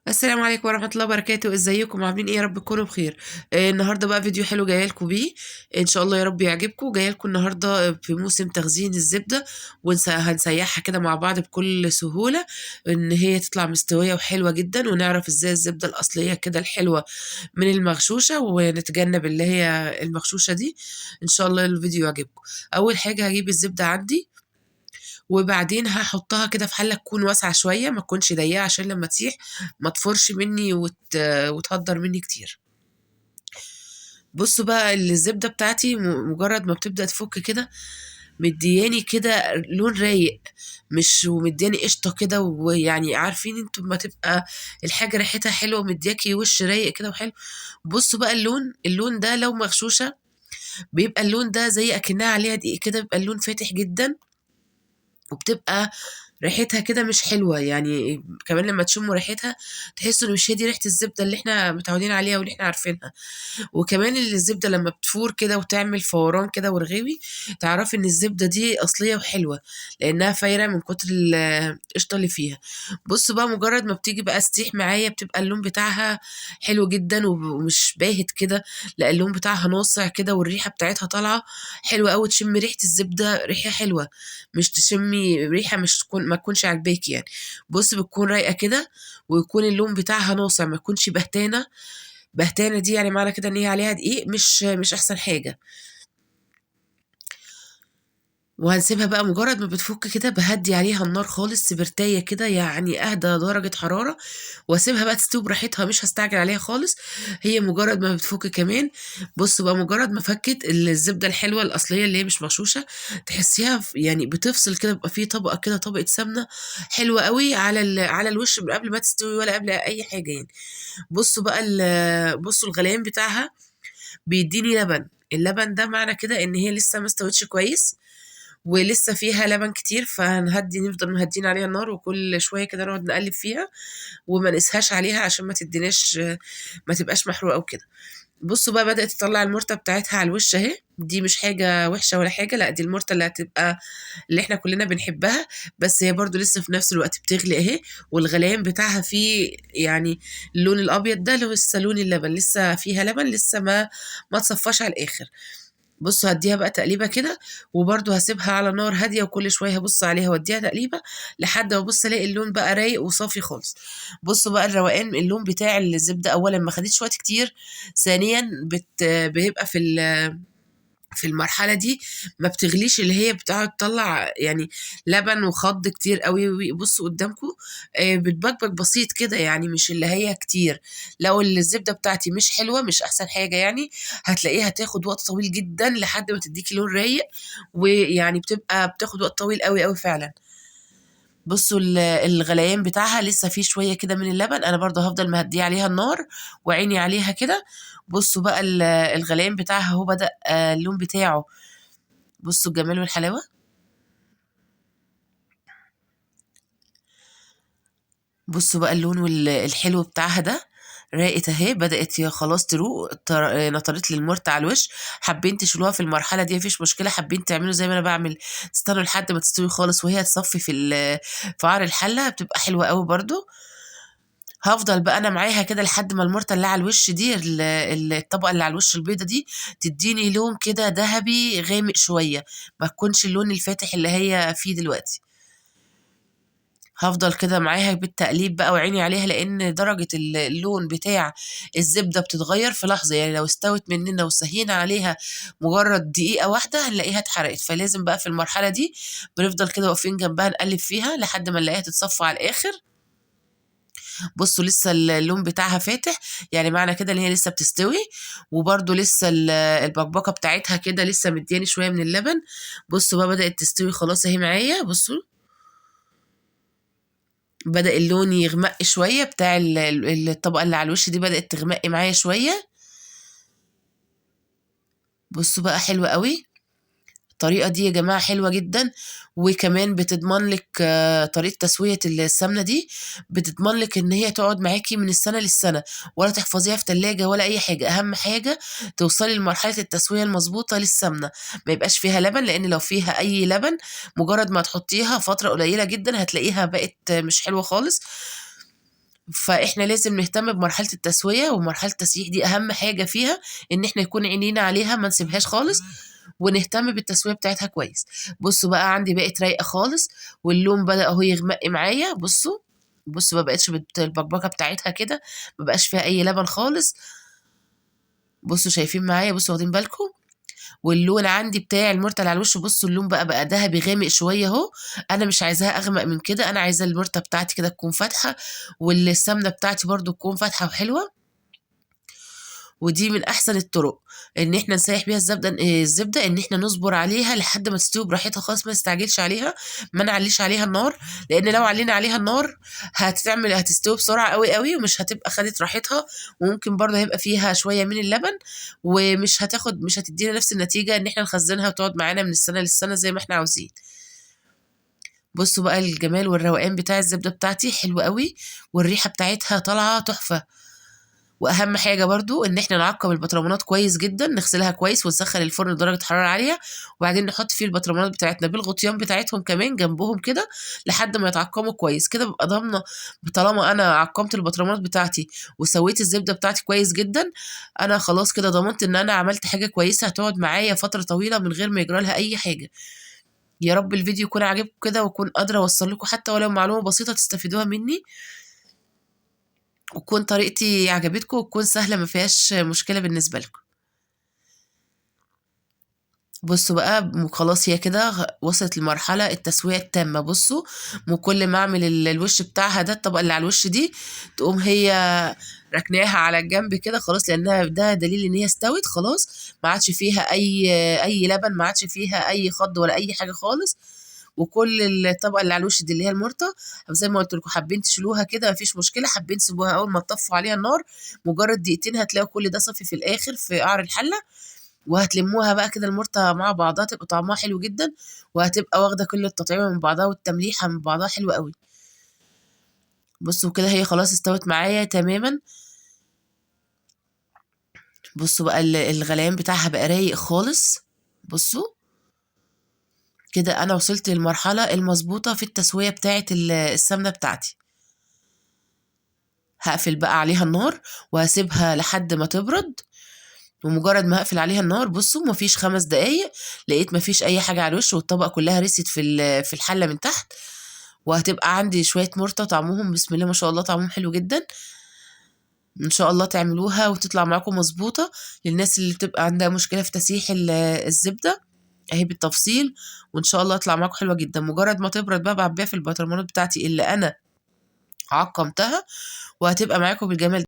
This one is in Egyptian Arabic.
السلام عليكم ورحمة الله وبركاته. ازيكم عاملين ايه؟ يا رب تكونوا بخير. النهارده بقى فيديو حلو جاية لكم بيه ان شاء الله، يا رب يعجبكم. جاية لكم النهارده في موسم تخزين الزبدة، وهنسيحها كده مع بعض بكل سهولة ان هي تطلع مستوية وحلوه جدا، ونعرف ازاي الزبدة الاصلية كده الحلوة من المغشوشه، ونتجنب اللي هي المغشوشه دي. ان شاء الله الفيديو يعجبكم. اول حاجة هجيب الزبدة عندي، وبعدين هحطها كده في حله تكون واسعة شوية، ما تكونش ضيقه عشان لما تسيح ما تفرش مني وتهدر مني كتير. بصوا بقى الزبدة بتاعتي مجرد ما بتبدا تفك كده مدياني كده لون رايق، مش ومدياني قشطه كده، ويعني عارفين انتوا ما تبقى الحاجة ريحتها حلوة ومدياكي وش رايق كده وحلو. بصوا بقى اللون ده لو مغشوشه بيبقى اللون ده زي اكنها عليها دقيق كده، بيبقى اللون فاتح جدا، وبتبقى ريحتها كده مش حلوة. يعني كمان لما تشموا ريحتها تحسوا ان مش هي دي ريحه الزبدة اللي احنا متعودين عليها واللي احنا عارفينها. وكمان الزبدة لما بتفور كده وتعمل فوران كده ورغاوي، تعرفي ان الزبدة دي اصلية وحلوه لانها فايره من كتر القشطه اللي فيها. بصوا بقى مجرد ما بتيجي بقى تسيح معايا بتبقى اللون بتاعها حلو جدا ومش باهت كده، لا اللون بتاعها ناصع كده، والريحه بتاعتها طالعه حلوة قوي. تشمي ريحه الزبدة ريحه حلوة، مش تشمي ريحه مش تكون ما تكونش عاجباكي يعني. بص بتكون رايقة كده، ويكون اللون بتاعها ناصع، ما تكونش بهتانه. بهتانه دي يعني معنى كده ان هي عليها دقيق، مش احسن حاجة. وهنسيبها بقى مجرد ما بتفك كده بهدي عليها النار خالص، سبرتايه كده يعني اهدى درجه حرارة، واسيبها بقى تستوي براحتها، مش هستعجل عليها خالص. هي مجرد ما بتفك كمان، بصوا بقى مجرد ما فكت الزبدة الحلوة الاصلية اللي هي مش مغشوشه، تحسيها يعني بتفصل كده، بيبقى فيه طبقه كده، طبقه سمنه حلوة قوي على الوش من قبل ما تستوي ولا قبل اي حاجة يعني. بصوا بقى بصوا الغليان بتاعها بيديني لبن. اللبن ده معنى كده ان هي لسه ما استوتش كويس ولسه فيها لبن كتير، فهنهدي، نفضل مهديين عليها النار، وكل شوية كده نقعد نقلب فيها وما نقسهاش عليها عشان ما تديناش، ما تبقاش محروقة وكده. بصوا بقى بدات تطلع المرته بتاعتها على الوش اهي. دي مش حاجة وحشة ولا حاجة، لا دي المرته اللي هتبقى اللي احنا كلنا بنحبها، بس هي برضو لسه في نفس الوقت بتغلي اهي، والغليان بتاعها فيه يعني اللون الابيض ده لسه لون اللبن، لسه فيها لبن، لسه ما تصفاش على الاخر. بصوا هديها بقى تقليبه كده، وبرده هسيبها على نار هادية، وكل شوية هبص عليها واديها تقليبه لحد ما ابص الاقي اللون بقى رايق وصافي خالص. بصوا بقى الروقان، اللون بتاع الزبدة اولا ما خدتش وقت كتير، ثانيا بيبقى في المرحلة دي ما بتغليش، اللي هي بتقعد تطلع يعني لبن وخض كتير قوي. بصوا قدامكم، بتبكبك بسيط كده يعني، مش اللي هي كتير. لو الزبدة بتاعتي مش حلوة، مش احسن حاجة يعني، هتلاقيها تاخد وقت طويل جدا لحد ما تديكي لون رايق، ويعني بتبقى بتاخد وقت طويل قوي قوي فعلا. بصوا الغليان بتاعها لسه فيه شوية كده من اللبن، انا برضه هفضل مهديه عليها النار وعيني عليها كده. بصوا بقى الغليان بتاعها هو بدأ، اللون بتاعه، بصوا الجمال والحلاوه. بصوا بقى اللون الحلو بتاعها ده راقت اهي، بدأت يا خلاص تروق، نطرت لي المرتة على الوش. حابين تشيلوها في المرحلة دي مفيش مشكلة، حابين تعملوا زي ما انا بعمل تستنوا لحد ما تستوي خالص وهي تصفي في قعر الحلة، بتبقى حلوة قوي برضو. هفضل بقى انا معاها كده لحد ما المرتة اللي على الوش دي، الطبقة اللي على الوش البيضة دي تديني لون كده ذهبي غامق شوية، ما تكونش اللون الفاتح اللي هي فيه دلوقتي. هفضل كده معاها بالتقليب بقى وعيني عليها، لان درجة اللون بتاع الزبدة بتتغير في لحظة، يعني لو استوت مننا وسهينا عليها مجرد دقيقة واحدة هنلاقيها اتحرقت. فلازم بقى في المرحلة دي بنفضل كده واقفين جنبها نقلب فيها لحد ما نلاقيها تتصفى على الآخر. بصوا لسه اللون بتاعها فاتح، يعني معنى كده ان هي لسه بتستوي، وبرده لسه البقبقة بتاعتها كده لسه مدياني شوية من اللبن. بصوا بقى بدأت تستوي خلاص اهي معايا. بصوا بدأ اللون يغمق شوية بتاع الطبقة اللي على الوش دي، بدأت تغمق معايا شوية. بصوا بقى حلوة قوي الطريقة دي يا جماعة، حلوة جدا، وكمان بتضمن لك، طريقة تسوية السمنة دي بتضمن لك ان هي تقعد معاكي من السنة للسنة، ولا تحفظيها في تلاجة ولا اي حاجة. اهم حاجة توصلي لمرحلة التسوية المظبوطة للسمنة، ما يبقاش فيها لبن، لان لو فيها اي لبن مجرد ما تحطيها فترة قليلة جدا هتلاقيها بقت مش حلوة خالص. فإحنا لازم نهتم بمرحلة التسوية ومرحلة التسييح دي، أهم حاجة فيها إن إحنا يكون عينينا عليها ما نسيبهاش خالص، ونهتم بالتسوية بتاعتها كويس. بصوا بقى عندي بقت رايقة خالص، واللون بدأ أهو يغمق معايا. بصوا ما بقتش البقبقة بتاعتها كده، ما بقاش فيها أي لبن خالص. بصوا شايفين معايا، بصوا واخدين بالكم. واللون عندي بتاع المرتة اللي على الوش، بصوا اللون بقى ذهبي غامق شوية اهو. انا مش عايزاها اغمق من كده، انا عايزة المرتة بتاعتي كده تكون فاتحة، والسمنة بتاعتي برضو تكون فاتحة وحلوة. ودي من احسن الطرق ان احنا نسيح بيها الزبدة ان احنا نصبر عليها لحد ما تستوي براحتها خالص، ما نستعجلش عليها، ما نعليش عليها النار، لان لو علينا عليها النار هتستوي بسرعة قوي قوي، ومش هتبقى خدت راحتها، وممكن برضه هيبقى فيها شوية من اللبن، ومش مش هتدينا نفس النتيجة ان احنا نخزنها وتقعد معانا من السنة للسنة زي ما احنا عاوزين. بصوا بقى الجمال والروقان بتاع الزبدة بتاعتي حلو قوي، والريحة بتاعتها طالعة تحفة. واهم حاجة برضو ان احنا نعقم البطرمانات كويس جدا، نغسلها كويس ونسخن الفرن لدرجة حرارة عالية، وبعدين نحط فيه البطرمانات بتاعتنا بالغطيان بتاعتهم كمان جنبهم كده لحد ما يتعقموا كويس. كده ببقى ضامنة طالما انا عقمت البطرمانات بتاعتي وسويت الزبدة بتاعتي كويس جدا، انا خلاص كده ضمنت ان انا عملت حاجة كويسة هتقعد معايا فترة طويلة من غير ما يجرى لها اي حاجة. يا رب الفيديو يكون عاجبكم كده، واكون قادرة اوصل لكم حتى ولو معلومة بسيطة تستفيدوها مني، وتكون طريقتي عجبتكم وتكون سهلة ما فيهاش مشكلة بالنسبة لكم. بصوا بقى خلاص هي كده وصلت لمرحلة التسوية التامة. بصوا كل ما اعمل الوش بتاعها ده، الطبقة اللي على الوش دي، تقوم هي ركناها على الجنب كده خلاص، لانها ده دليل ان هي استوت خلاص، ما عادش فيها اي لبن، ما عادش فيها اي خض ولا اي حاجة خالص. وكل الطبقة اللي على الوش دي اللي هي المرطة، زي ما قلت لكم حابين تشيلوها كده مفيش مشكلة، حابين تسيبوها اول ما تطفوا عليها النار مجرد دقيقتين هتلاقوا كل ده صافي في الاخر في قعر الحلة، وهتلموها بقى كده المرطة مع بعضها، تبقى طعمها حلو جدا، وهتبقى واخدة كل التطعيمة من بعضها والتمليحة من بعضها حلوة قوي. بصوا كده هي خلاص استوت معايا تماما. بصوا بقى الغليان بتاعها بقى رايق خالص. بصوا كده انا وصلت للمرحلة المظبوطة في التسوية بتاعة السمنة بتاعتي. هقفل بقى عليها النار وهسيبها لحد ما تبرد. ومجرد ما هقفل عليها النار بصوا مفيش 5 دقايق لقيت مفيش اي حاجة على الوش، والطبقة كلها رست في الحلة من تحت، وهتبقى عندي شوية مرطة طعمهم بسم الله ما شاء الله طعمهم حلو جدا. ان شاء الله تعملوها وتطلع معاكم مظبوطة. للناس اللي بتبقى عندها مشكلة في تسييح الزبدة اهي بالتفصيل، وان شاء الله تطلع معاكم حلوة جدا. مجرد ما تبرد بقى بعبيها في البطرمانات بتاعتي اللي انا عقمتها، وهتبقى معاكم بالجمال.